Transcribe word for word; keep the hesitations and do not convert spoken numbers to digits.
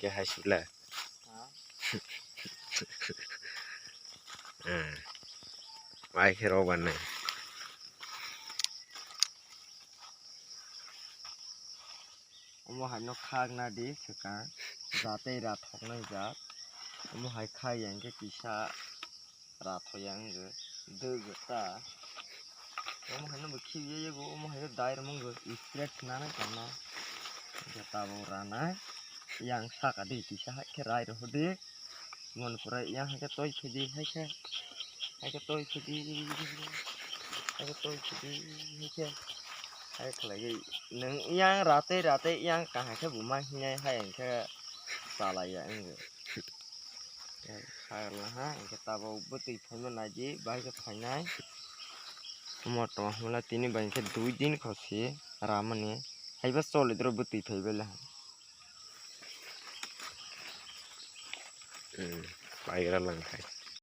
khe hai sula. Mai khe rw bani. Omo hai no khak na di swkang, jatei ra thok nai jak. Omo hai khak yang khe kisa ra tho yang wngkha, dwgwk ta. Omo hai no bo khibiya yago, omo hai no dai rwmung wngkha, spread khna nai tong no. Jota bo ra nai, yang saka di kisa hai khe rai rw di. Mon pura yang hai khe toi khidi hai khe. Hai khe toi khidi. Hai khe toi khidi hai khe. Hai khlai nwng yang ratei ratei yang kaham khe buma hinai hai ang khe chalai ya wngkha. Hai khlai ha ang khe tabuk bwtwi phaima naidi bai khe phainai. Moto hwnla tini bai khe dui din khosi ramani. Haiba choli dro bwtwi phai bele. Hmm, paigra lang khai.